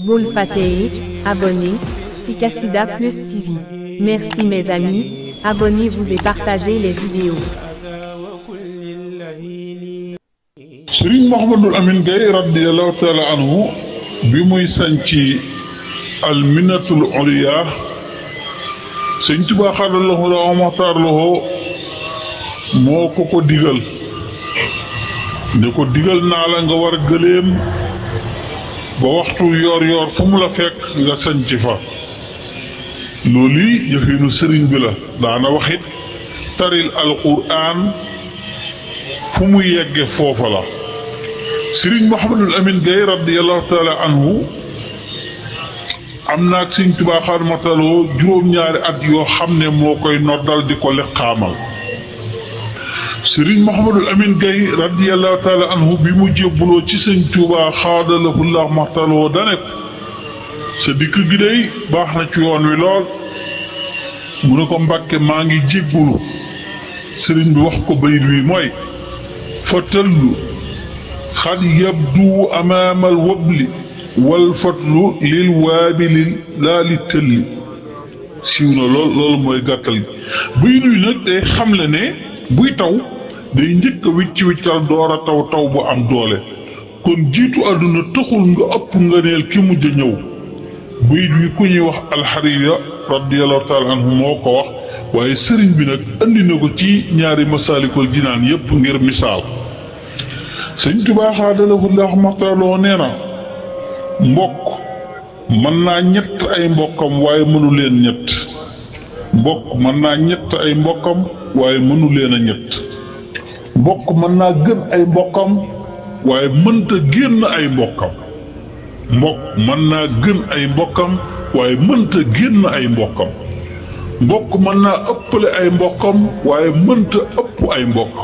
Bul Fateh, abonnez, Sikassida Plus TV. Merci mes amis, abonnez-vous et partagez les vidéos. Serigne Mouhamadul Amine Gaye radiyallahu taala anhu bi muy sanci al minatul uliya Serigne Touba xaadallahu la maxtaarlahu moo ko digal ne ko digal naa la nga war gëléem ba waxtu yor fu mu la fekk nga sanci fa loolu yëfinu sëriñ bi la daana waxit taril alquran fu mu yegge foofa la Serigne Mouhamadul Amine Gaye radiyallahu taala anhu am naag Serigne Touba xaadamataloo juróom-ñaari at yoo xam ne moo koy noddal di ko liqaamal Serigne Mouhamadul Amine Gaye radiyallahu taala anhu bi mu jébbuloo ci Serigne Touba xaadalahullah maxtaloo dane sa dikk gi day baax na ci yoon wi lool mu ne ko Mbàkke maa ngi jébbulu Serigne bi wax ko bayit wi mooy fa tëllu xad yabdu amaamal wabli wal fatlu lil waabili laa li tëlli siiw na loolu mooy gàttal gi bayit wi nag day xamle ne buy taw day njëkk a wiccal door a taw bu am doole kon jiitu àdduna taxul nga ëpp ngëneel ki mujj a ñëw bayit wi ku ñuy wax alxariya radiyallahu taala anhu moo ko wax waaye sëriñ bi nag andi na ko ci ñaari masaalikul jinaan yépp ngir misaal Sëriñ Tuubaa xaadalahullah maxtaarloo nee na mbokk mën naa ñett ay mbokkam waaye mënu leen ñett mbokk mën naa ñett ay mbokkam waaye mënu leen a ñett mbokk mën naa gën ay mbokkam waaye mënta génn ay mbokkam mbokk mën naa gën ay mbokkam waaye mënta génn ay mbokkam mbokk mën naa ëppale ay mbokkam waaye mënta ëpp ay mbokk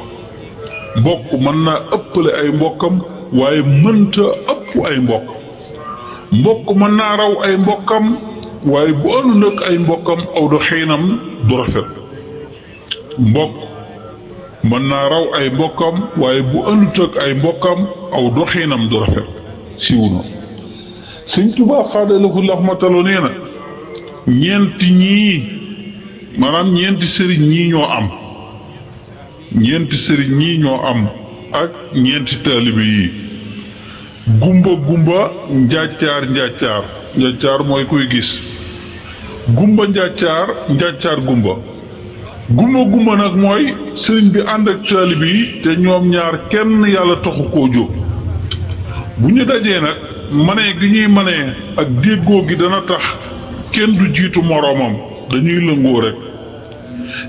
mbokk mën naa ëppale ay mbokkam waaye mënta ëpp ay mbokk mbokk mën naa raw ay mbokkam waaye bu àndul ak ay mbokkam aw doxiinam du rafet mbokk mën naa raw ay mbokkam waaye bu àndut ak ay mbokkam aw doxiinam du rafet siiw na Sëñ Tuubaa xaadalahullah maxtaarloo nee na ñeenti sëriñ ñii ñoo am ak ñeenti taalibe yi gumba njàccaar mooy koy gis gumba njàccaar gumba nag mooy sëriñ bi ànd ak taalibe yi te ñoom ñaar kenn yàlla taxu koo jóg bu ñu dajee nag manee gi ñuy manee ak déggoo gi dana tax kenn du jiitu moroomam dañuy lëngoo rek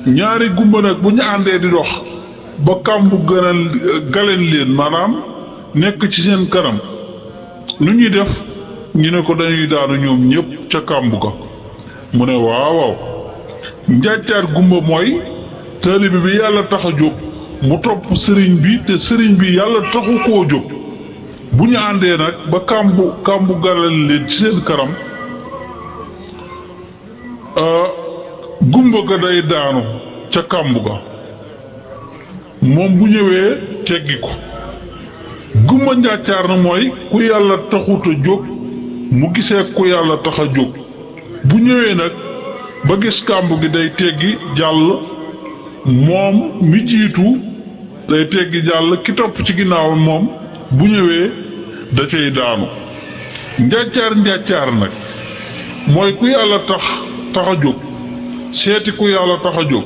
ñaari gumba nag bu ñu àndee di dox ba kàmbu galeen leen maanaam nekk ci seen kanam lu ñuy def ñu ne ko dañuy daanu ñoom ñépp ca kàmbu ga mu ne waaw njàccaar gumba mooy taalibe bi yàlla tax a jóg mu topp sëriñ bi te sëriñ bi yàlla taxu koo jóg bu ñu àndee nag ba kàmbu galeen leen ci seen kanam gumba ga day daanu ca kàmbu ga moom bu ñëwee teggi ko gumba njàccaar na mooy ku yàlla taxut a jóg mu gisee ku yàlla tax a jóg bu ñëwee nag ba gis kàmbu gi day teggi jàll moom mi jiitu day teggi jàll ki topp ci ginnaaw moom bu ñëwee da cay daanu njàccaar nag mooy ku yàlla tax a jóg seeti ku yàlla tax a jóg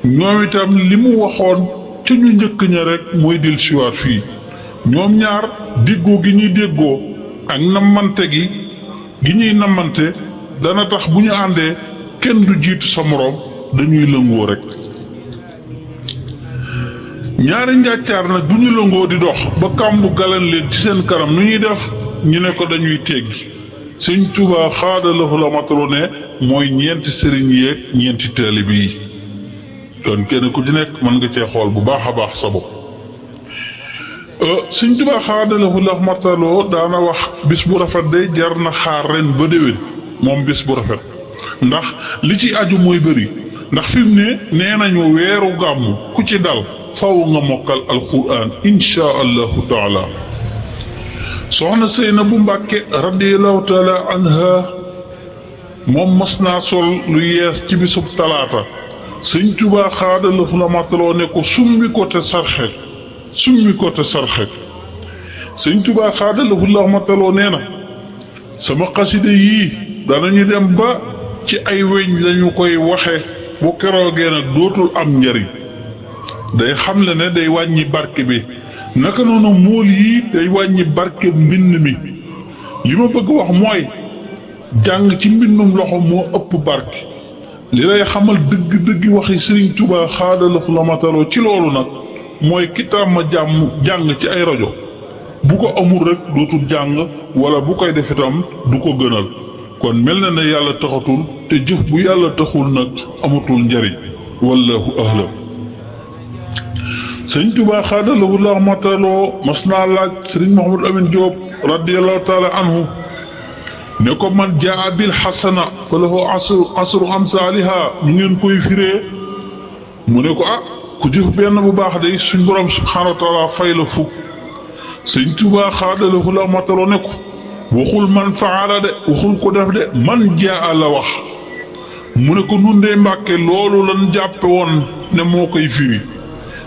ñoom itam li mu waxoon ci ñu njëkk ña rek mooy dil siwaat fii ñoom ñaar déggoo gi ñuy déggoo ak nammante gi ñuy nammante dana tax bu ñu àndee kenn du jiitu sa moroom dañuy lëngoo rek ñaari njàccaar nag bu ñu lëngoo di dox ba kàmbu galan leen ci seen kanam nu ñuy def ñu ne ko dañuy teggi Sëñ Tuubaa xaadalahullah maxtaarloo ne mooy ñeenti sëriñ yeeg ñeenti taalibe yi kon kenn ku ci nekk mën nga cee xool bu baax a baax sa bopp Sëñ Tuubaa xaadalahullah maxtaarloo daana wax bis bu rafet day jar na xaar ren ba déwén moom bis bu rafet ndax li ci aju mooy bëri ndax fi mu ne nee nañu weeru gàmmu ku ci dal faw nga mokkal alquran insha allahu taala soxna Seynabu Mbàkke radiyallahu taala anha moom mos naa sol lu yees ci bisub talaata sëñ Tuubaa xaadalafu la mataloo ne ko summi ko te sarxe sëñ Tuubaa xaadalafu la mataloo nee na sama xasida yii danañu dem ba ci ay weñ lañu koy waxe bu keroogee nag dootul am njariñ day xamle ne day wàññi barke bi naka noonu mool yii day wàññi barke mbind mi li ma bëgg wax mooy jàng ci mbindum loxo moo ëpp barke li lay xamal dëgg-dëgg waxi Sëriñ Tuubaa xaadalafu la mataloo ci loolu nag mooy kitaab ma jàng ci ay rajo bu ko amul rek dootul jàng wala bu koy def itam du ko gënal kon mel na ne yàlla taxatul te jëf bu yàlla taxul nag amatul njariñ wallahu ahlam sëñ Tuubaa xaadalafu la mataloo mas naa laaj Sëriñ Mouhamadou Amine Diop radiyallahu taala anhu ne ko man jaa bil xasana fa lahu asru amsaaliha ñu ngeen koy firee mu ne ko ku jëf benn bu baax day suñ borom subhaanahu wa taala fay la fukk sëñ Tuubaa xaadalafu la mataloo ne ko waxul man faala de waxul ko def de man jaa la wax mu ne ko nun de Mbàkke loolu lan jàppe woon ne moo koy firi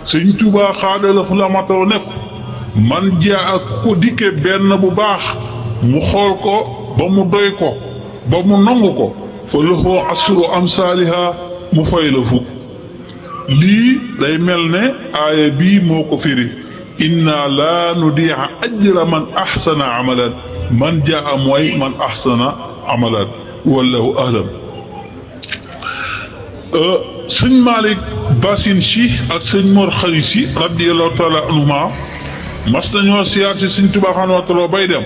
sëñ Tuubaa xaadalafu la mataloo ne ko man jaa ko dikke benn bu baax mu xool ko ba mu doy ko ba mu nangu ko fa lahu asru amsaaliha mu fay la fukk lii day mel ne aaya bii moo ko firi inna laa nudii'a ajra man ahsana amalan man jaa mooy man ahsana amalan wallahu ahlam sëñ Malick Basin si ak sëñ Mor Xari si radiyallahu taala anhuma mas nañoo siyaar si sëñ Tuubaa xaana wattaloo bay dem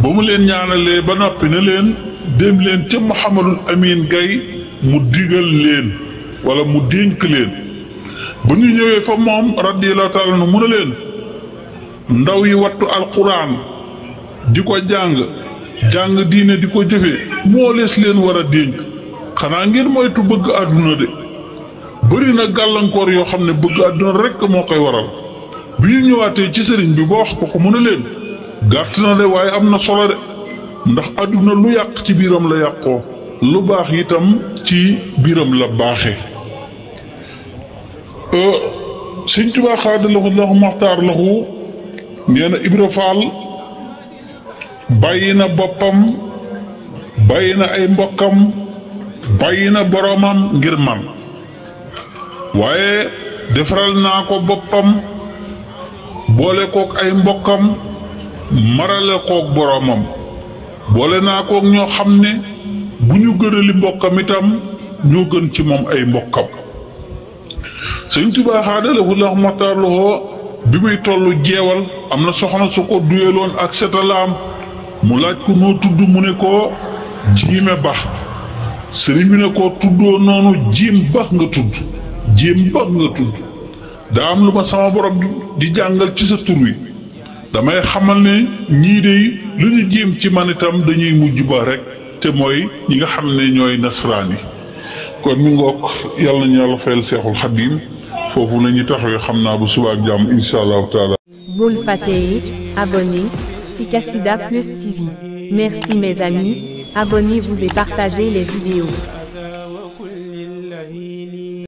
ba mu leen ñaanalee ba noppi ne leen dem leen ca Mouhamadul Amin Gaye mu digal leen wala mu dénk leen ba ñu ñëwee fa moom radiyallahu taala anhu mu ne leen ndaw yi wattu alquran di ko jàng diine di ko jëfe moo lees leen war a dénk xanaa ngeen moytu bëgg àdduna de bëri na gàllankoor yoo xam ne bëgg àdduna rekk moo koy waral bi ñu ñëwaatee ci sëriñ bi ba wax ko mu ne leen gàtt na de waaye am na solo de ndax àdduna lu yàq ci biiram la yàqoo lu baax itam ci biiram la baaxee sëñ Tuubaa xaadalafu lahu maxtaar lahu nee na Ibra Faal bàyyi na boppam bàyyi na ay mbokkam bàyyi na boroomam ngir man waaye defaral naa ko boppam boole kook ay mbokkam marale kook boroomam boole naa kook ñoo xam ne bu ñu gënali mbokkam itam ñoo gën ci moom ay mbokkam sëñ Tuubaa xaadalafu lahu maxtaar lahu bi muy tollu jeewal am na soxna su ko duyaloon ak setalaam mu laaj ko noo tudd mu ne ko jiime ba sëriñ bi ne ko tuddoo noonu jiim ba nga tudd daa am lu ma sama borom di jàngal ci sa tur wi damay xamal ne ñii de lu ñu jiim ci man itam dañuy mujj ba rek te mooy ñi nga xam ne ñooy nasraan yi kon mi ngoog yàlla nañu yàlla fayal Seexul Xadiim foofu la ñuy taxawee xam naa bu suba ak jàmm incha allahu taala. bul fàtte abonné si Kassida Plus TV. Merci mes amis, abonnez-vous et partagez les vidéos.